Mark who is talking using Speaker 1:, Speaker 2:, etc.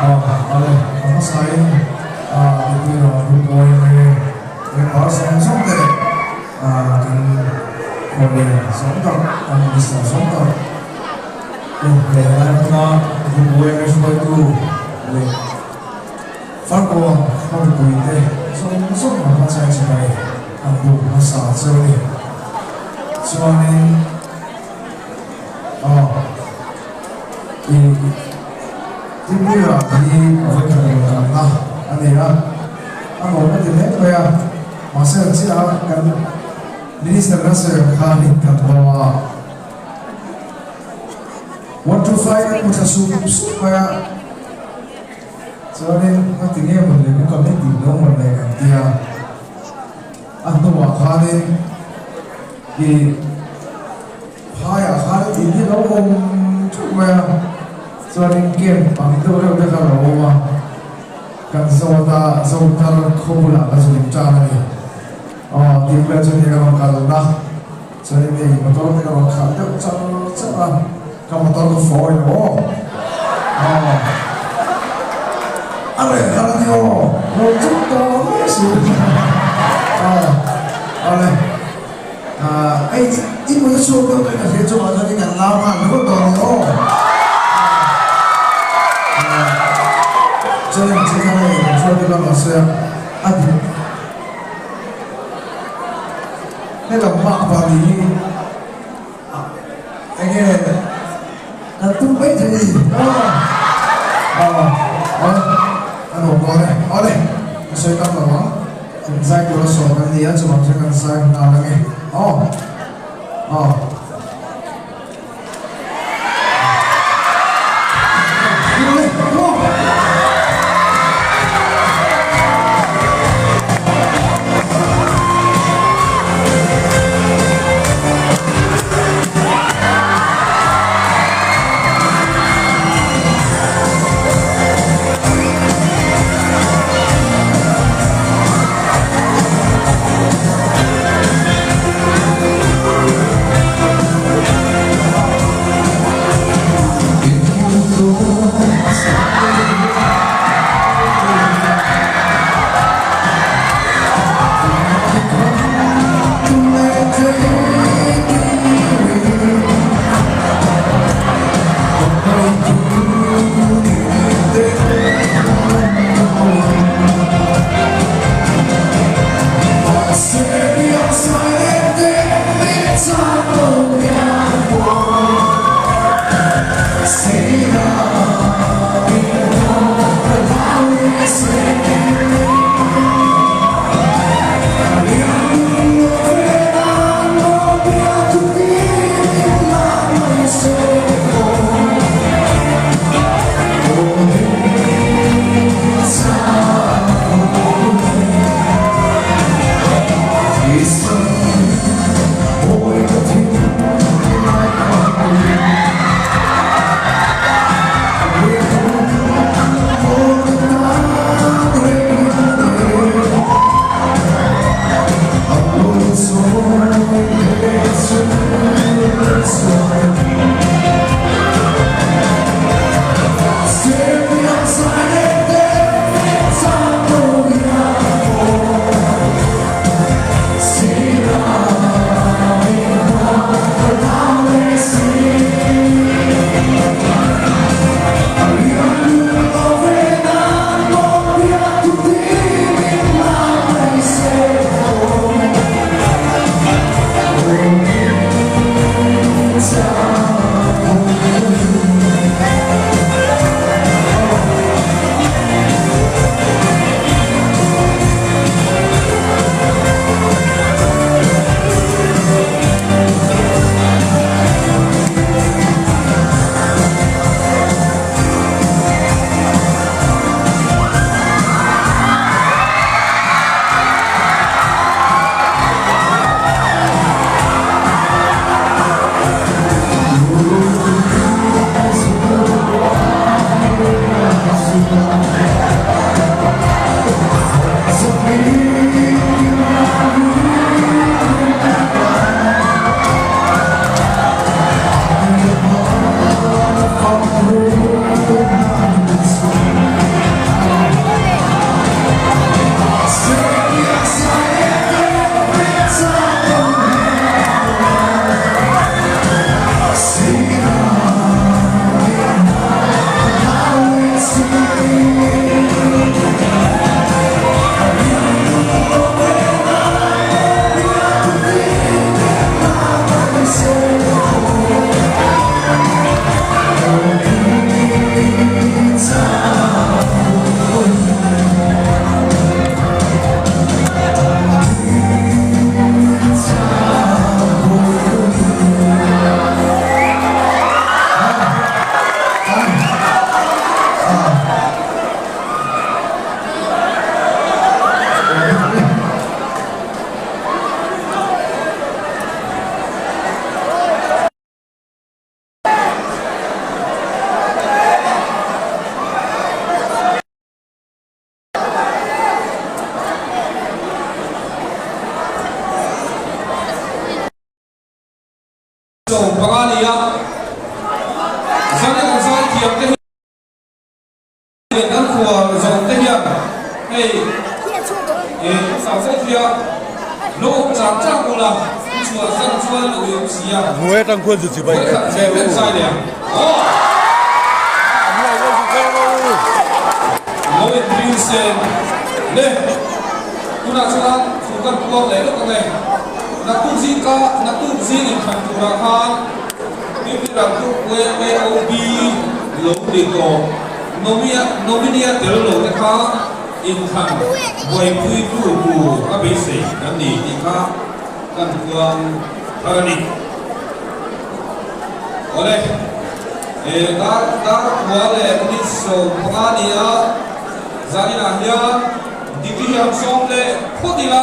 Speaker 1: Ale a hmasain mipui rawng a buai mai e. Member zawng zawng te leh kan khuallian zawng tak, kan minister zawng tak te leh helai hmuna buai mai hruaitu leh Farkawn khaw mipui te zawng zawng a hmachai chibai an buk hmasa cheu a ni. Chuanin aw i Timbuia hi vawikhat rawn kalna a ni a, a nuam a ti hle mai a, mahse an chiah a kan Minister kan sawi ang khanin kan bo a. 125 kan hmu thla sup sup mai a. Chuanin a ti nge maw le ka min tih lo maw le kan ti a, a hnuah khanin i phaiah khan in hi lo awm theuh mai a, chuanin camp ang deuh reuh te kha lo awm a, kan zawt a, Zothar khaw bulah ka zun tan a ni. Aw tih vel chu ni ka rawn kalna, chuanin hei motor te ka rawn khalh deuh char char a. Ka motor ka fawi lo aw. Aw. A reh har a ni aw. Lo chuk tawh mai si. Aw. Awle. Ah, hei i mut a chhuak deuh tawh in ka hria chungah chuan i kan lau nghal ringawt dawn a ni aw. Ah. Chuan in chi kha hei kan hruai te kha rawn sawi a. A dik. Helam bak pahnih hi. Enge kan tum mai thei ni aw aw a nuam dawn e awle ka sawi tam lo ang kan zai tur a sawm kan ni a chuvang chuan kan zai nghal ange aw aw.
Speaker 2: Zana kan zai thiam te hian kan khual zawng te hian hei eh zau zau thia lo awm chang chang ula chhuah zan chuan lo i awm si a. Vawikhat zeh vek zai leh ang aw. Lo in ring sen le. Tunah chuan thu kan puang leh lawk ang e. Naktuk zingka naktuk zing inthlan turah khan Mipui Rangtu YYOB lo ni tawh Nomia Nominia tel lo te kha inthlan buaipuitu tur a beisei kan ni tih kha kan puang thar a ni. Awle, e dar dar khua leh minute 15 ni a, zaninah hian Dikli hian sawm leh phawt ila.